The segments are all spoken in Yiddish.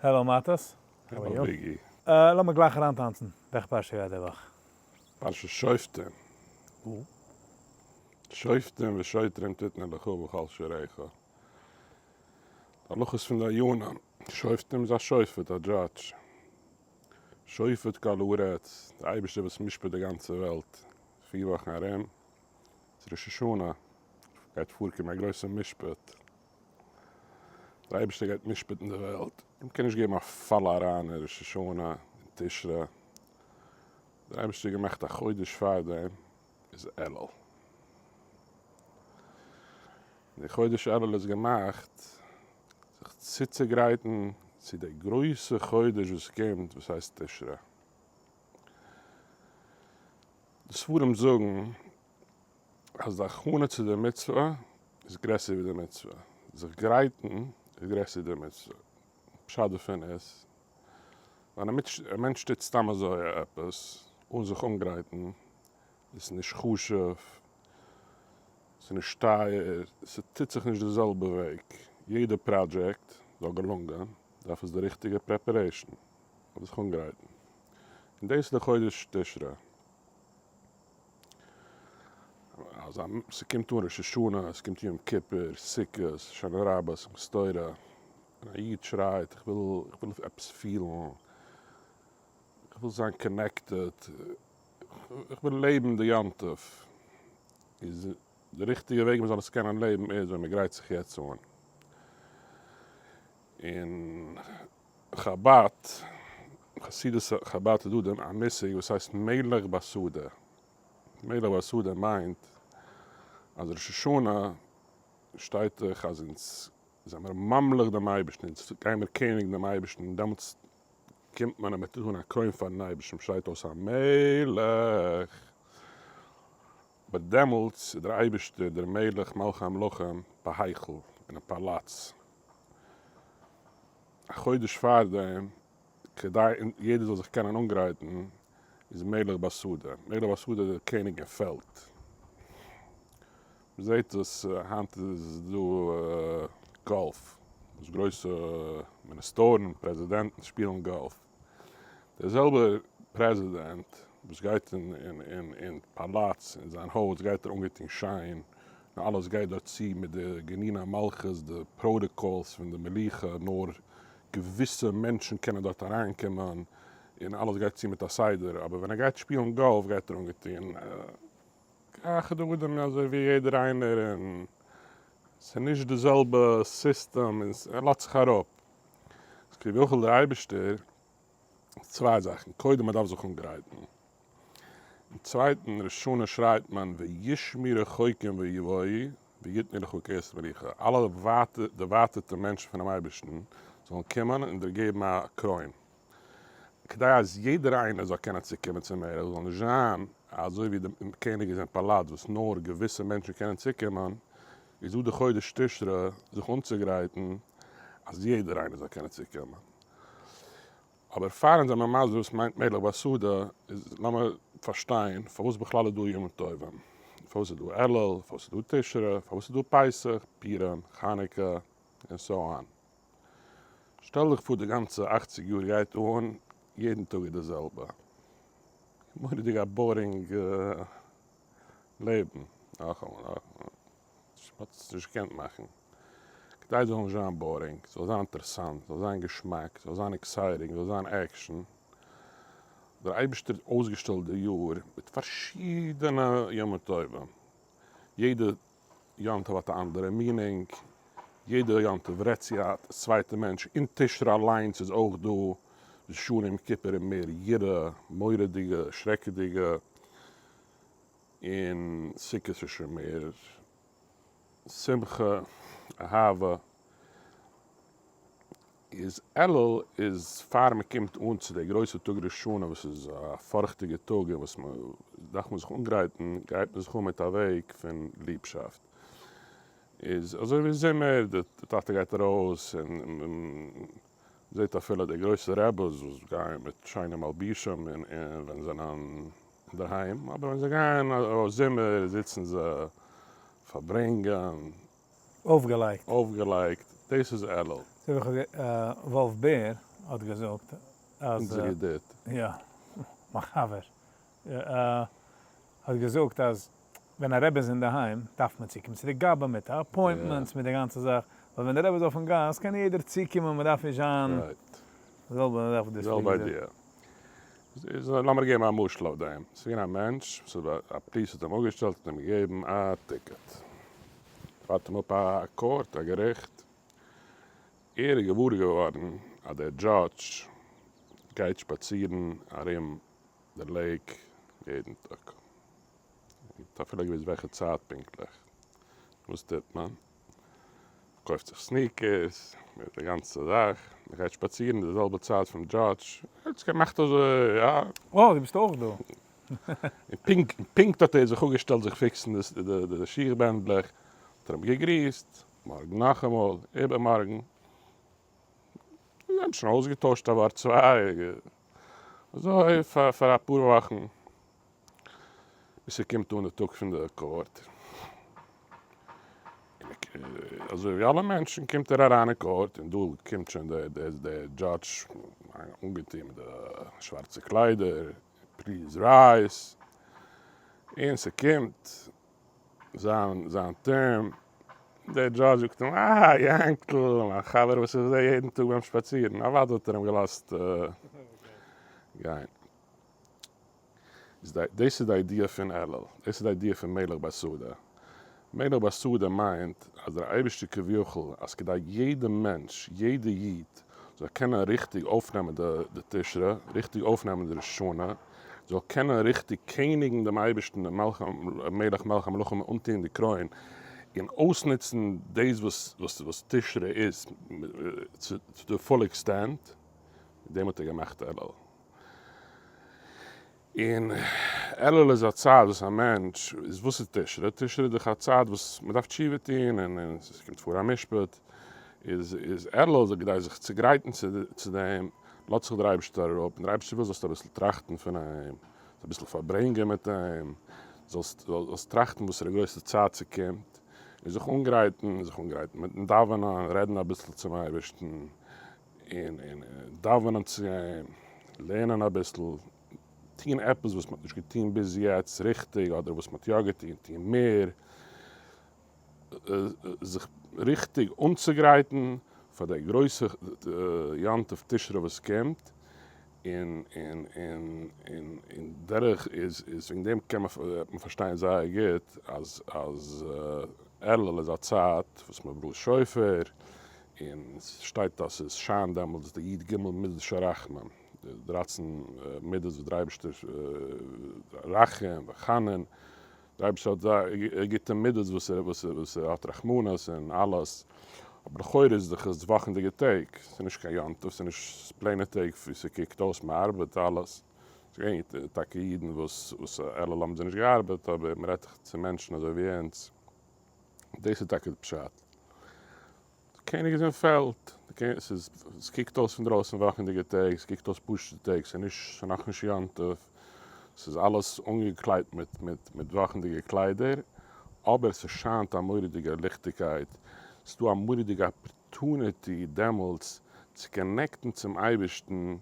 Hello מאטעס. Hello ביגי. לאמיר גלייך אריינטאנצן. וועלכע פרשה גייט די וואך? פרשת שופטים. שופטים ושוטרים תתנה לך בכל שעריך. די הלכות פון דיינים. שופטים איז א שופט, א judge. שופט כל הארץ, די אייבערשטער וואס משפט די גאנצע וועלט. פיר וואכן ארום איז ראש השנה, גייט פארקומען א גרויסע משפט. דער אייבערשטער גייט משפט'ן די וועלט, מען קען נישט געבן א פאל אריין אין ראש השנה און תשרי, דער אייבערשטער האט געמאכט א חודש פאר דעם איז אלול, און די חודש אלול איז געמאכט זיך צוצוגרייטן צו די גרויסע חודש וואס קומט וואס הייסט תשרי. די ספרים זאגן אז די הכנה צו די מצוה איז גרעסער ווי די מצוה, זיך גרייטן איז גרעסער ווי די מצוה. פשט דערפון איז, ווען א מענטש טוט סתם אזוי עפעס אן זיך אנגרייטן, איז עס נישט חשוב, ס'איז נישט טייער, ס'טוט זיך נישט די זעלבע וועג. יעדע פראדזשעקט זאל געלונגען, דארף עס די ריכטיגע preparation, מ'דארף זיך אנגרייטן. און דאס איז די חודש תשרי. אז ס'קומט אן ראש השנה, ס'קומט יום כיפור, סוכות, הושענא רבה, שמחת תורה, און א איד שרייט איך וויל, איך וויל עפעס פילן, איך וויל זיין connected, איך וויל לעבן די יום טוב, איז די ריכטיגע וועג מ'זאל עס קענען לעבן איז ווען מ'גרייט זיך יעצט אן. און חבד, חסידות חבד איז דא דעם א מושג וואס הייסט מלך בשדה. מלך בשדה מיינט אז ראש השנה שטייט דאך אז אונז זעמיר ממליך דעם אייבערשטן, אונז גיימיר קעניגן דעם אייבערשטן, און דעמאלטס קומט מען און מען טוט אן א קרוין פארן אייבערשטן, מען שרייט אויס המלך, אבער דעמאלטס איז דער אייבערשטער דער מלך מלכי המלכים בהיכל, אין א פאלאץ. א חודש פארדעם, כדי יעדער זאל זיך קענען אנגרייטן, איז מלך בשדה. מלך בשדה איז דער קעניג אין פעלד. מען זעט עס היינט איז דא גאלף, וואס גרויסע מיניסטארן, פרעזידענטן שפילן גאלף. דער זעלבער פרעזידענט וואס גייט אין פאלאץ, אין זיין הויז גייט ער אנגעטון שיין, און אלעס גייט דארט צו מיט די גינוני המלכות, די protocols פון די מלוכה, נאר געוויסע מענטשן קענען דארט אריינקומען, און אלעס גייט צו מיט א סדר, אבער ווען ער גייט שפילן גאלף גייט ער אנגעטון כאחד האדם אזוי ווי יעדער איינער, און ס'איז נישט די זעלבע סיסטעם, און ער לאזט זיך אראפ. איז כביכול דער אייבערשטער צוויי זאכן, קודם מען דארף זיך אנגרייטן, און צווייטן ראש השנה שרייט מען וישמעו רחוקים ויבואו ויתנו לך כס מלוכה, אלע דערווייטערטע מענטשן פונעם אייבערשטן זאלן קומען און דיר געבן א קרוין, כדי אז יעדער איינער זאל קענען צוקומען צום מלך, זאל נישט זיין אזוי ווי די קעניג איז אין פאלאץ וואס נאר געוויסע מענטשן קענען צוקומען, איז דא די חודש תשרי זיך אנצוגרייטן אז יעדער איינער זאל קענען צוקומען. אבער פאר אונז זעמיר מסביר וואס מיינט מלך בשדה, איז לאמיר פארשטיין פארוואס בכלל איז דא ימים טובים, פארוואס איז דא אלול, פארוואס איז דא תשרי, פארוואס איז דא פסח, פורים, חנוכה, און so on. שטעל דיך פאר די גאנצע אכציג יאר גייט אן יעדן טאג איז די זעלבע. מורא'דיג א boring לעבן. נאכאמאל נאכאמאל. מ'האט עס נישט געקענט מאכן. כדי עס זאל נישט זיין boring, ס'זאל זיין אינטערעסאנט, ס'זאל זיין געשמאק, ס'זאל זיין exciting, ס'זאל זיין action, האט דער אייבערשטער אויסגעשטעלט די יאר מיט פארשידענע ימים טובים. יעדע יום טוב האט א אנדערע meaning, יעדע יום טוב רעדט צו א צווייטע מענטש, אין תשרי אליינס איז אויך דא ראש השנה יום כיפור און מער יראה, מורא'דיגע, שרעקעדיגע, און סוכות איז שוין מער שמחה, אהבה, איז אלול איז פאר מען קומט אן צו די גרויסע טאג ראש השנה וואס איז א פארכטיגע טאג און וואס מען דארף מען זיך אנגרייטן, גרייט מען זיך אן מיט א וועג פון ליבשאפט, איז אזוי ווי זומער די טאטע גייט ארויס און מען זעט אפילו די גרויסע רעבעס וואס גייען מיט שיינע מלבישים און ווען זיי זענען אינדערהיים, אבער ווען זיי גייען ארויס זומער זיצן זיי פארברענגען. אויפגעלייגט. אויפגעלייגט, דאס איז אלול. אזוי ווי איך האב וואלף בער האט געזאגט אז. אונזער ידיד. יא, מיין חבר. האט געזאגט אז ווען א רבי איז אינדערהיים דארף מען צוקומען צו די גבאי מיט appointments מיט די גאנצע זאך, ווייל ווען די רבי איז אויפן גאס קען יעדער צוקומען מען דארף נישט זיין. Right. די זעלבע זאך וואס דו האסט זעלבע געזאגט. איידיע. איז לאמיר געבן א משל אויף דעם. ס'איז געווען א מענטש וואס א police האט אים אפגעשטעלט האט אים געגעבן א ticket. ווארט אים אפ א court, א געריכט. ער איז געוואר געווארן אז דער judge גייט שפאצירן ארום די lake יעדן טאג. ער האט אפילו געוואוסט וועלכע צייט פונקטליך. וואס טוט מען? קויפט זיך sneakers מיט די גאנצע זאך, מען גייט שפאצירן די זעלבע צייט פון judge, ער האט געמאכט אזוי, יא. אה, דו ביסט אויך דא. און פונקט פונקט האט ער זיך אפגעשטעלט זיך fix ן די שיך בענדלעך, האט ער אים געגריסט, מארגן נאכאמאל, איבערמארגן, זיי האבן שוין אויסגעטוישט א ווארט צוויי, אזוי פאר אפאר וואכן. ביז ס'קומט אן די טאג פון די court, אזוי ווי אלע מענטשן קומט ער אריין אין court, און דא קומט שוין דער judge אנגעטון מיט די שווארצע קליידער, please rise, און ס'קומט זיין זיין term, דער judge זאגט אים, אה, יענקל, מיין חבר וואס איך זע יעדן טאג ביים שפאצירן, אוודאי האט ער אים געלאזט גיין. דאס איז די idea פון אלול, דאס איז די idea פון מלך בשדה. מלך בשדה מיינט אז דער אייבערשטער כביכול אז כדי יעדע מענטש, יעדע איד, זאל קענען ריכטיג אויפנעמען די תשרי, ריכטיג אויפנעמען די ראש השנה, זאל קענען ריכטיג קעניגן דעם אייבערשטן דעם מלך מלכי המלכים און אנטוען די קרוין, און אויסנוצן דאס וואס תשרי איז צו די full extent, מיט דעם האט ער געמאכט אלול. און אלול איז א צייט וואס א מענטש איז וואס איז תשרי? תשרי איז דאך א צייט וואס מען דארף תשובה טון און עס קומט פאר א משפט, איז איז אלול איז כדי זיך צו גרייטן צו דעם, לאזט זיך דער אייבערשטער אראפ, און דער אייבערשטער וויל זאלסט אביסל טראכטן פון אים, אביסל פארברענגען מיט אים, זאלסט זאלסט טראכטן וואסערע גרויסע צייט ס'קומט, און זיך אנגרייטן, זיך אנגרייטן מיטן דאווענען, רעדן אביסל צום אייבערשטן, און און דאווענען צו אים, לערנען אביסל, טון עפעס וואס מ'האט נישט געטון ביז יעצט ריכטיג, אדער וואס מ'האט יא געטון, טון מער, זיך ריכטיג אנצוגרייטן פאר די גרויסע יום טוב תשרי וואס קומט, און און און און און דורך איז איז וועגן דעם קען מען פארשטיין זייער גוט אז אז אלול איז א צייט וואס מ'בלאזט שופר, און ס'שטייט אז עס שיינט דעמאלטס די י ג מידות של רחמים, די 13 מידות וואס דער אייבערשטער רחום וחנון, דער אייבערשטער האט זייער גוטע מידות וואס ער וואס ער האט רחמנות און אלעס, אבער לכאורה איז דאך עס וואכענדיגע טעג, ס'איז נישט קיין יום טוב, ס'איז נישט plain ע טעג ווי ס'קוקט אויס, מ'ארבעט אלעס, ס'איז געווען טאקע אידן וואס וואס אלול האבן זיי נישט געארבעט, אבער מ'רעדט דאך צו מענטשן אזוי ווי אונז, דאס איז טאקע די פשט. די קעניג איז אין פעלד, ס'איז, ס'קוקט אויס פון דרויסן וואכענדיגע טעג, ס'קוקט אויס פשוט'ע טעג, ס'איז נישט, ס'איז נאכנישט יום טוב, ס'איז אלעס אנגעקליידט מיט מיט מיט וואכענדיגע קליידער, אבער ס'שיינט א מורא'דיגע ליכטיגקייט, ס'איז דא א מורא'דיגע opportunity דעמאלטס צו connect ן צום אייבערשטן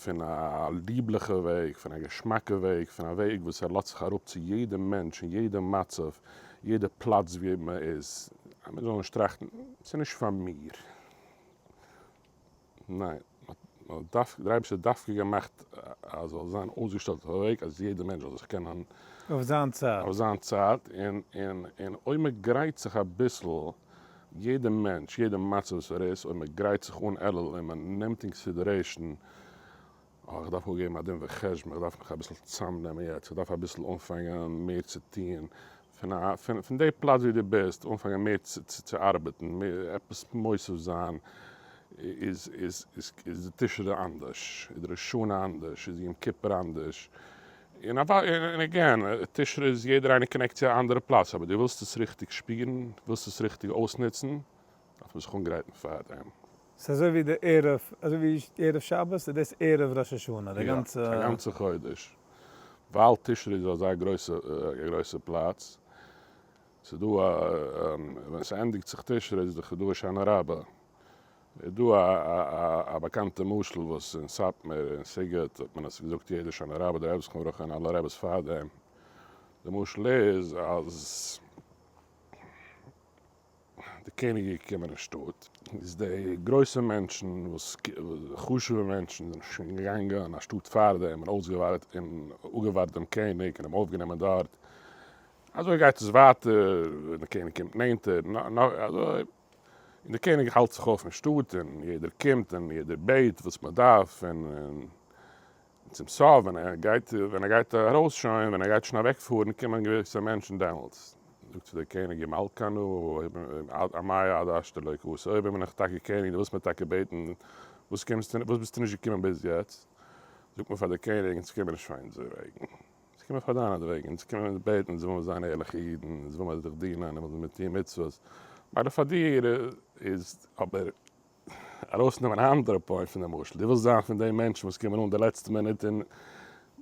פון א ליבליכע וועג, פון א געשמאקע וועג, פון א וועג וואס ער לאזט זיך אראפ צו יעדע מענטש אין יעדע מצב, יעדע פלאץ ווי מען איז, אז מען זאל נישט טראכטן, ס'איז נישט פאר מיר. ניין, מען דארף, דער אייבערשטער האט דווקא געמאכט אז זאל זיין אויסגעשטעלט אויף א וועג אז יעדער מענטש זאל זיך קענען. אויף זיין צייט. אויף זיין צייט, און און און אויב מען גרייט זיך אביסל, יעדע מענטש, יעדע מצב וואס ער איז, אויב מען גרייט זיך אן אלול און מען נעמט אין consideration, אה, איך דארף אפגעבן א דין וחשבון, איך דארף מיך אביסל צאמנעמען יעצט, איך דארף אביסל אנפאנגען מער צו טון, פון א, פון פון די פלאץ ווי דו ביסט, אנפאנגען מער צו צו ארבעטן, מער עפעס מוסיף זיין, איז איז איז איז די תשרי אנדערש, איז די ראש השנה אנדערש, איז יום כיפור אנדערש, און און again, תשרי איז יעדער איינער connect צו א אנדערע פלאץ, אבער דו ווילסט עס ריכטיג שפירן, ווילסט עס ריכטיג אויסנוצן, דארף מען זיך אנגרייטן פאר דעם. ס'איז אזוי ווי די ערב, אזוי ווי ערב שבת איז דאס ערב ראש השנה, די גאנצע. יא, א גאנצע חודש. ווייל תשרי איז אזא גרויסע גרויסע פלאץ, ס'איז דא א, ווען ס'ענדיגט זיך תשרי איז דאך דא הושענא רבה. איז דא א באקאנטע משל וואס אין סאטמאר אין סיגוט האט מען עס געזאגט יעדע הושענא רבה דער רבי זכרונו לברכה און אלע רביס פארדעם, די משל איז אז די קעניג איז געקומען אין שטאט, איז די גרויסע מענטשן וואס חשובע מענטשן זענען שוין געגאנגען א שטאט פארדעם און אויסגעווארט און אפגעווארט דעם קעניג און אים אויפגענומען דארט, אזוי גייט עס ווייטער ווען די קעניג קומט נענטער אזוי. און דער קעניג האלט זיך אויף אין שטאט, און יעדער קומט און יעדער בעט וואס מען דארף, און צום סוף ווען ער גייט, ווען ער גייט ארויס שוין, ווען ער גייט שוין אוועקפארן, קומען געוויסע מענטשן דעמאלטס, זאגט צו דער קעניג אם מלכא אנא, אמאי עד השתא לא קאתי, אויב בין איך טאקע קעניג, דו ווילסט מיר טאקע בעטן, וואס קומסטו, וואס ביסטו נישט געקומען ביז יעצט? זאגט מען פאר דער קעניג, אונז קומען נישט פאר אונזער וועגן. אונז קומען פאר דיינעט וועגן, אונז קומען בעטן, אונז ווילן זיין ערליכע אידן, אונז ווילן דיך דינען, אונז ווילן טון מצוות, מילא פאר דיר איז אבער ארויסנעמען א אנדערע point פון די משל, דו ווילסט זיין פון די מענטשן וואס קומען אן די לעצטע מינוט און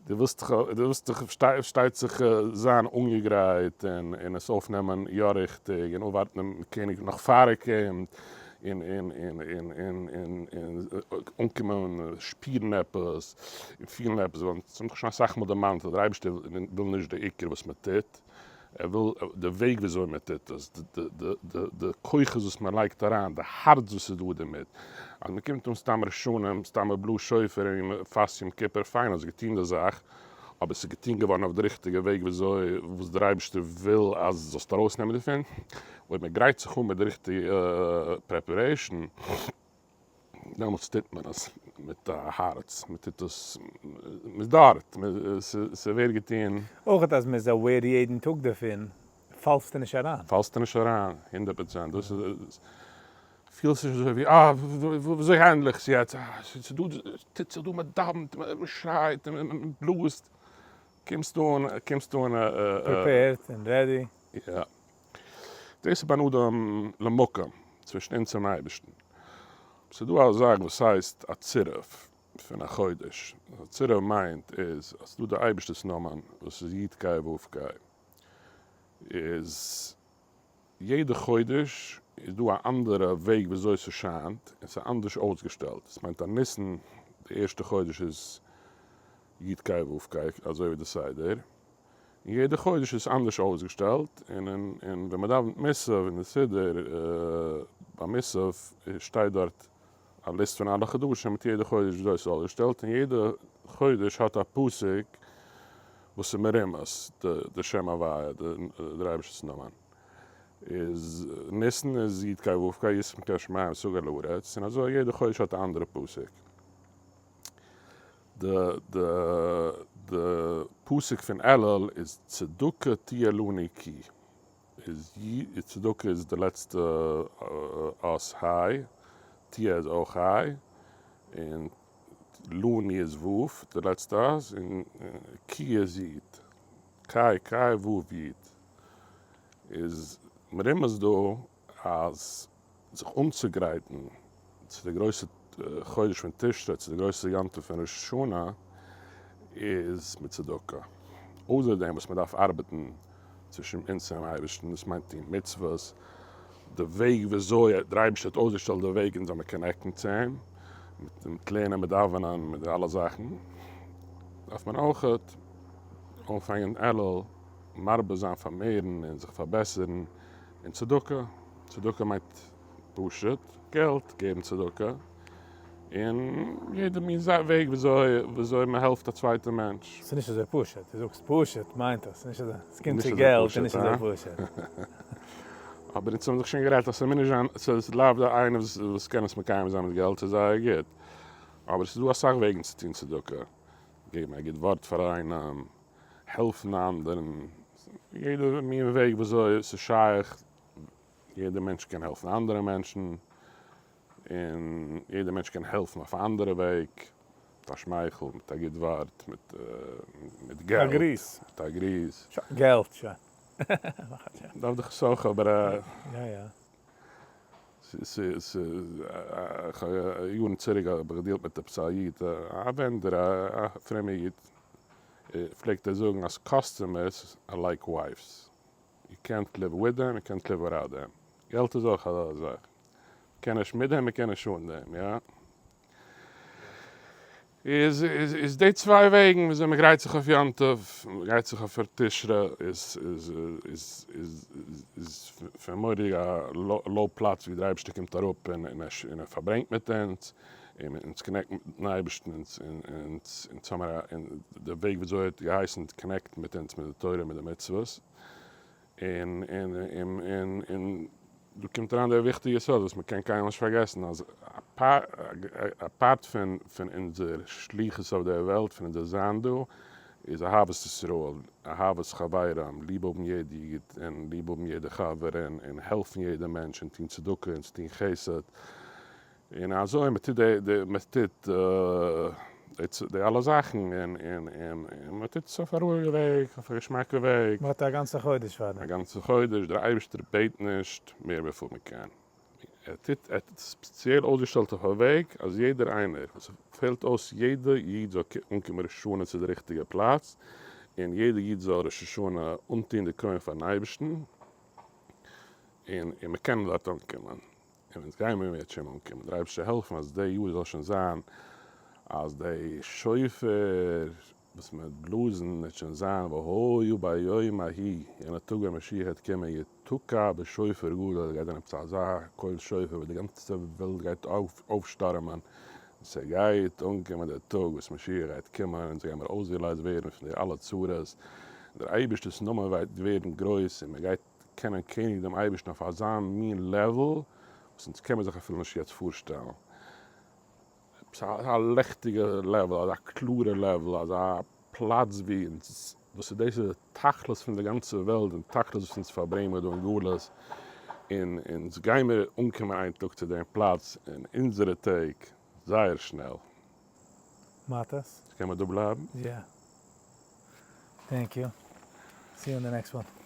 דו ווילסט דיך, דו ווילסט דיך פארשטייט זיך זיין אנגעגרייט און עס אויפנעמען יא ריכטיג און אפווארטן דעם קעניג נאך פאר ער קומט און און און און און און און אנקומען שפירן עפעס און פילן עפעס, ווייל אונז האבן דאך שוין אסאך מאל דערמאנט אז דער אייבערשטער וויל נישט די עיקר וואס מען טוט, ער וויל די וועג ווי אזוי מען טוט עס, די כוחות וואס מען לייגט אריין, די הארץ וואס איז דא דערמיט, אז מען קומט אן סתם ראש השנה, סתם מען בלאזט שופר און מען פאסט יום כיפור, פיין האסט געטון די זאך, אבער עס איז געטון געווארן אויף די ריכטיגע וועג ווי אזוי וואס דער אייבערשטער וויל אז זאלסט ארויסנעמען דערפון, אויב מען גרייט זיך אן מיט די ריכטיגע preparation. דעמאלטס טוט מען עס מיט א הארץ, מען טוט עס, מען איז דארט, ס'ווערט געטון. אויך אז מען איז aware יעדן טאג דערפון, פאלסטו נישט אריין. פאלסטו נישט אריין, 100%, דאס איז, פילסט נישט אזוי ווי אה, וויאזוי handle איך עס יעצט, אה, ס'איז דא, טוט זיך דא, מען דאווענט, מען שרייט, מען בלאזט, קומסט אן, קומסט אן. prepared און ready. יא. דאס איז בין אדם למקום, צווישן אונז און אייבערשטן. ס'איז דא א זאך וואס הייסט א צירוף פון א חודש. א צירוף מיינט איז אז ס'איז דא די אייבערשטער'ס נאמען וואס איז י' ק' ו' ק'. איז יעדע חודש איז דא א אנדערע וועג וויאזוי ס'שיינט און ס'איז אנדערש אויסגעשטעלט. דאס מיינט אז ניסן די ערשטע חודש איז י' ק' ו' ק' אזוי ווי די סדר. און יעדע חודש איז אנדערש אויסגעשטעלט, און און ווען מען דאווענט מוסף אין די סידור ביי מוסף שטייט דארט א list פון אלע חדשים מיט יעדע חודש וויאזוי עס איז אויסגעשטעלט, און יעדע חודש האט א פסוק וואס איז מרומז די שם הוויה, דער אייבערשטער'ס נאמען. איז ניסן איז י' ק' ו' ק' יסכם כשמים סגר לארץ, און אזוי יעדע חודש האט א אנדערע פסוק. די די פסוק פון אלול איז צדקה תהיה לנו כי איז י צדקה איז די לעצטע אות היי, תהיה איז אויך היי, און לנו איז ו' די לעצטע אות, און כי איז י', קי קי ו' י', איז מרומז דא אז זיך אנצוגרייטן צו די גרויסע חודש פון תשרי, צו די גרויסע יום טוב פון ראש השנה, איז מיט צדקה. אויסער דעם וואס מען דארף ארבעטן צווישן אונז און אייבערשטן, דאס מיינט טון מצוות, די וועג ווי אזוי דער אייבערשטער האט אויסגעשטעלט די וועג אונז זאל מען connect ן צו אים, מיט לערנען, מיט דאווענען, מיט די אלע זאכן, דארף מען אויך אנפאנגען אלול מרבה זיין פארמערן און זיך פארבעסערן אין צדקה. צדקה מיינט פשוט געלט, געבן צדקה, און יעדע מין וועג וויאזוי מען העלפט א צווייטע מענטש. ס'איז נישט אזוי פשוט, דו זאגסט פשוט מיינט עס נישט אזוי, ס'קומט צו געלט איז נישט אזוי פשוט. אבער אונז האבן זיך שוין גערעדט אז ס'מוז נישט זיין, ס'איז לאו דווקא איינער וואס קען עס מקיים זיין מיט געלט איז זייער גוט, אבער ס'איז דא אסאך וועגן צו טון צדקה, געבן א גוט ווארט פאר איינעם, העלפן אנדערן, יעדע מין וועג וויאזוי ס'איז שייך, יעדע מענטש קען העלפן אנדערע מענטשן, און יעדע מענטש קען העלפן אויף א אנדערע וועג, מיט א שמייכל, מיט א גוט ווארט, מיט מיט געלט, א גריס, מיט א גריס. שוין, געלט, שוין. דארף דאך עס אויך, אבער. יא יא. יארן צוריק האב איך געדילט מיט עפעס א איד, א vendor, א פרומע איד, פלעגט ער זאגן אז customers are like wives, יו קענט ליוו וויט דעם, יו קענט ליוו וויטאוט דעם. געלט איז אויך אזא זאך. מ'קען נישט מיט דעם, מ'קען נישט אן דעם, יא. איז איז די צוויי וועגן וויאזוי מ'גרייט זיך אויף יום טוב, מ'גרייט זיך אויף פאר תשרי, איז איז איז איז איז פון מורא'דיג א low פלאץ ווי דער אייבערשטער קומט אראפ און און ער פארברענגט מיט אונז, און אונז connect ן מיטן אייבערשטן, אונז אונז אונז האמיר א די וועג וויאזוי ער האט געהייסן connect ן מיט אונז מיט די תורה מיט די מצוות, און און און און און דא קומט אריין דער וויכטיגע יסוד וואס מען קען קיינמאל נישט פארגעסן אז א part פון פון אונזער שליחות אויף דער וועלט, פון אונזער זיין דא, איז אהבת ישראל, אהבת חברים, ליב האבן יעדע איד און ליב האבן יעדע חבר און און העלפן יעדע מענטש און טון צדקה און טון חסד, און אזוי מען טוט די די מען טוט די אלע זאכן און און און מען טוט עס אויף א רואיגע וועג, אויף א געשמאקע וועג. מען האט א גאנצע חודש פאר דעם. א גאנצע חודש, דער אייבערשטער בעט נישט מער וויפיל מען קען, ער טוט ער האט עס ספעציעל אויסגעשטעלט אויף א וועג אז יעדער איינער וואס פעלט אויס יעדע איד זאל אנקומען ראש השנה צו די ריכטיגע פלאץ, און יעדע איד זאל ראש השנה אנטון די קרוין פארן אייבערשטן, און און מען קען דארט אנקומען. און אונז גייען מיר אם ירצה השם אנקומען, דער אייבערשטער זאל העלפן אז די יאר זאל שוין זיין אז די שופר וואס מען וועט בלאזן וועט שוין זיין והיה ביום ההוא, יענע טאג ווען משיח וועט קומען יתקע בשופר גדול, גייט זיין עפעס אזא קול שופר וואס די גאנצע וועלט גייט אויפשטורעמען, און ס'גייט אנקומען די טאג וואס משיח גייט קומען, אונז גיימיר אויסגעלייזט ווערן פון די אלע צרות, און דער אייבערשטער'ס נאמען וועט ווערן גרויס, און מען גייט קענען קעניגן דעם אייבערשטן אויף אזא מין level וואס אונז קען מען זיך אפילו נישט יעצט פארשטעלן. עפעס אזא לעכטיגע level, אזא קלארע level, אזא פלאץ ווי אונז, וואס איז דאס איז די תכלית פון די גאנצע וועלט און תכלית וואס אונז פארברענגן מיר דא אין גלות, און אונז גיימיר אנקומען איין טאג צו דעם פלאץ אין אונזערע טעג זייער שנעל. מאטעס. קען מען דא בלייבן? יא. Thank you. See you in the next one.